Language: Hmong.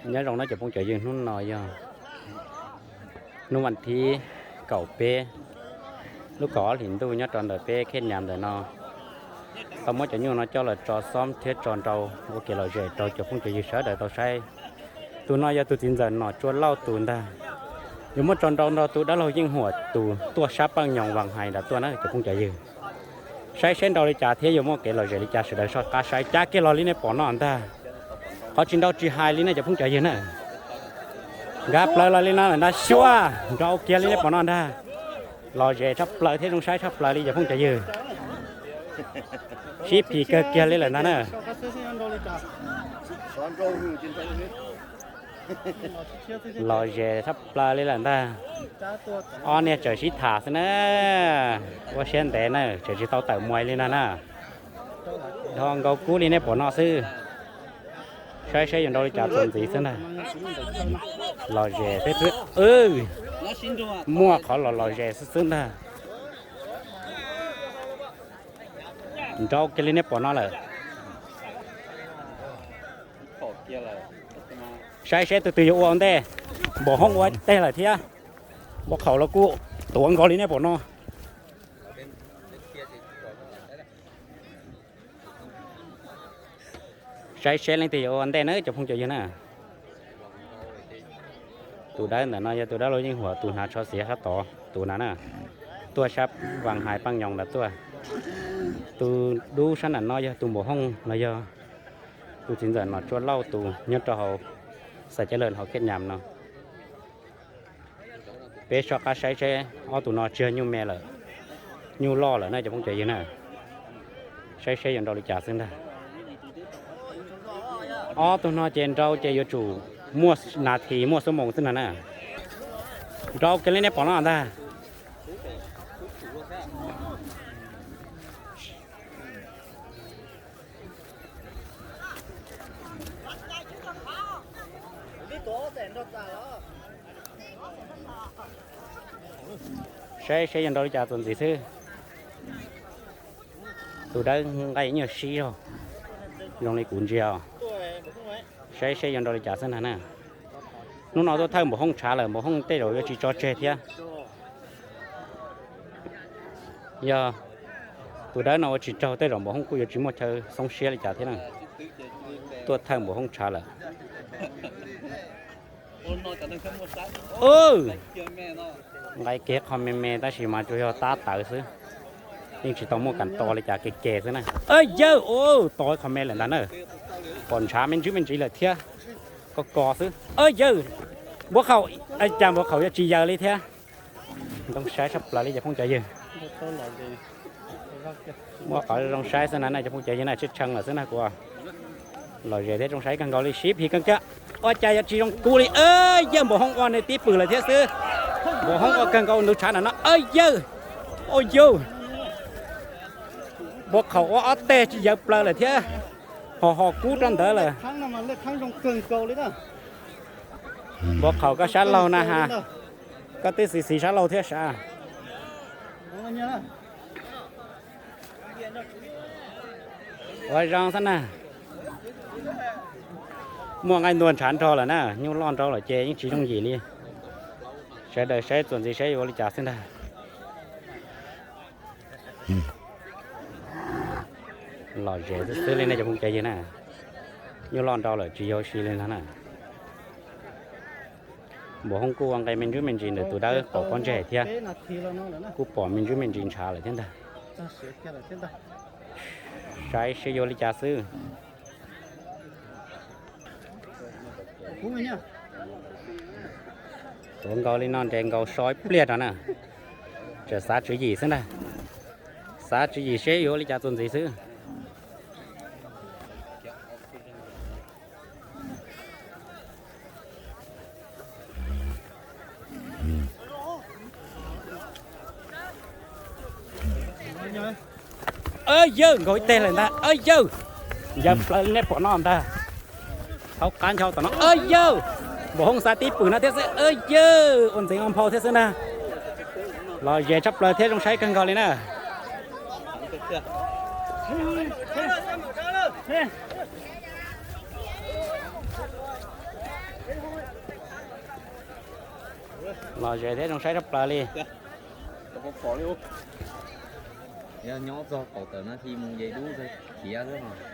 Nyob zoo nawb cov phooj cov ywg, hnub no yog hnub vas thib kaum peb lub kaum ob hlis ntuj nyob rau ntawm peb Khej Nyas ntawm no. Tau muab cov nyuj no coj los tso xob thiab tso nrau ua kev lom zem rau cov phooj cov ywg sawv daws tau saib. Tus no yog tus txiv ntxawm Nom Tsua Lauj tus ntag. Yuav muab tso nrau nrog tus dab laug Yeej Huam tus tuaj sab Paj Nyoos Vas Hais nram tuaj na cov phooj cov ywg. Saib seb nrau li cas thiab yuav muaj kev lom zem li cas sawv daws soj qab saib. Cab kiag los li nej pom no ntag. Qhov tsis nrau tsis hais li nej cov phooj cov ywg na. Nkag plaws los li no lawm ntag, xyuas nrau kiag li nej pom no ntag. Lom zem tshaj plaws thiab zoo saib tshaj plaws li cov phooj cov ywg. Sib phim kawg kiag li lawm ntag na. Lom zem tshaj plaws li lawm ntag. Ob niag tseem sib tham xwb na. Ua siab ntev na, tseem tsis tau tawm muaj li no na. Dhau nkaus kub li nej pom no xwb. Saib seb yuav nrau li cas txuas ntxiv xwb ntag. Lom zem thiab xwb. Muaj qhov los lom zem xwb xwb ntag. Nrau kiag li nej pom no lawm. Saib seb tus twg yuav ua ua ntej. Npaum Hoob ua teg lawm thiab. Npau Khaum los kuj tuav nkaus li nej pom no. Saib seb leej twg yuav ua ntej na cov phooj cov ywg na. Tus dawb ntawm no yog tus dab laug Yeej Huam tus hnav tsho xiav sab tod tus na na. Tuaj sab Vas Hais Paj Nyoos ntawd tuaj. Tus dub sab nram no yog tus Npaum Hoob los yog tus txiv ntxawm Nom Tsua Lauj tus nyob rau hauv Xais Cab Lawm hauv Khej Nyas no. Peb soj qab saib seb ob tug no tsis yog nyuj me lawm, nyuj loj lawm na cov phooj cov ywg na. Saib seb yuav nrau li cas xwb ntag. Ob tug no ces nrau ces yuav tsum muaj nas this muaj xuab moos xwb no na. Nrau kiag li nej pom no ntag. Saib seb yuav nrau li cas txuas ntxiv xwb. Tus dawb nqaij nyuag sib zog zoo li kuv ntsia os. Saib seb yuav nrau li cas xwb ntag na. Hnub no tuaj thawj Npaum Hoob tshav lawm, Npaum Hoob tej zaum yuav tsis tso tseg thiab. Yog tus dawb no ua tsis raug tej zaum Npaum Hoob kuj yuav tsis muaj chaw xoob siab li cas thiab na. Tuaj thawj Npaum Hoob tshav lawm. Nqaij kiag qho me me tab sis mas tsuas yog tab tawv xwb. Yeej tsis tau muaj kas to li cas, ke ke xwb na. Yawg, tos qho me lawm ntag na. Pom ntshav me ntsis me ntsis lawm thiab. Ko ko xwb. Yawg, Npau Khaum, cas Npau Khaum yuav tsis yaws li thiab. Zoo saib tshaj plaws li cov phooj cov ywg. Muaj qhov zoo saib xwb na, cov phooj cov ywg na, tsheb tshee lawm xwb na kuv. Lom zem thiab zoo saib kawg nkaus li, sib phim kawg kiag. Ua cas yuav tsis zoo kub li, yawg Npau Hoob ua nws tib pwm lawm thiab xwb. Npau Hoob ua kawg nkaus ntug tshav na no, yawg. Ua yawg, Npau Khaum ua ob teg tsis yaws plaws lawm thiab. Ho ho kub rau ntawd lawm. Npau Khaum koj sab laug na has, koj twb xis xis sab laug thiab sav. Ua zoo xwb na. Muaj nqaij ntuag ntshav nrog lawm na, nyuj loj nrau lawm ces yeej tsis yooj yim li. Sawv daws saib txuas ntxiv saib yuav ua li cas xwb ntag. Lom zem xwb xwb li nej cov phooj cov ywg na. Nyuj loj nrau lawm tsis yog ua si li no na. Npau Hoob kuj ua nqe me ntsis me ntsis ntawm tus dawb pom pob ntseg thiab. Kuj pom me ntsis me ntsis ntshav lawm thiab ntag. Saib seb yuav li cas xwb. Tuav nkaus li no nres nkaus so ib pliag rau na. Tseem xav tswv yim xwb ntag. Xav tswv yim seb yuav li cas txuas ntxiv xwb. Yawg, nkaus ib teg lawm ntag, yawg. Yaws plaws li nej pom no ntag. Thaub qab nchau tom no, yawg. Npau Hoob xav tib pwm no thiab xwb, yawg, ua ntxeev ua nphau thiab xwb ntag. Lom zem tshaj plaws thiab zoo saib kawg nkaus li na. Lom zem thiab zoo saib tshaj plaws li. Yog nyob txog kaum tawm nas this mus ces dub khiav xwb os.